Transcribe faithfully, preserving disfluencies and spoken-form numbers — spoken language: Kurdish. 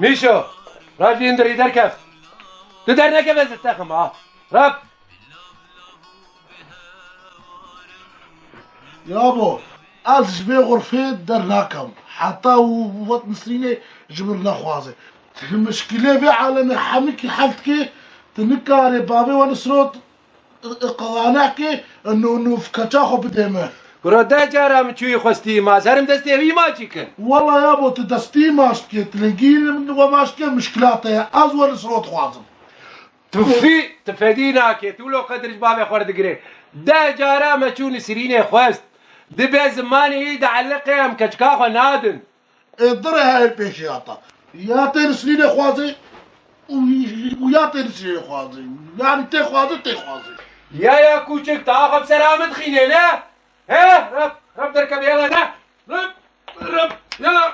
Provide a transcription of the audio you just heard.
Mîşo, Rab li hundirî derkef. Tu dernekeve ez dixim ha. Rab. Yabo, ez ji vê xurfê dernakem. Heta û wet Nisrînê ji min nexwaze. Tu mişkilê vê alemê hemikî hel dikê, tu nikarê bavê we Nisrot, qilanekê, nû, nû keça xwe bidê min. Kuro deh cara min çûyî xwestî ma, serim destê wî ma çî kin. Wela yabo, tu destî maç dikê, tu lingî we maç dikê, mişkila te ye. Ez we Nisrot dixwazim. Tu fî, tu fedî nakê, tu wilo qedir ji bavê xwe re digirê. Deh cara me çû Nisrînê xwest. Dibe zimanê wî dieliqê em keçika xwe nadin. Ê, dirê heyl pêşiya te. Ya tê Nisrînê xwazê û, û ya tê Nisrînê xwazê. Yanî tê xwazê, tê xwazê. Ya, ya kûçik, tu axa bi sera min dixînê, ne? He? Reb, reb derkeve, yala, ne? Reb, reb, yala.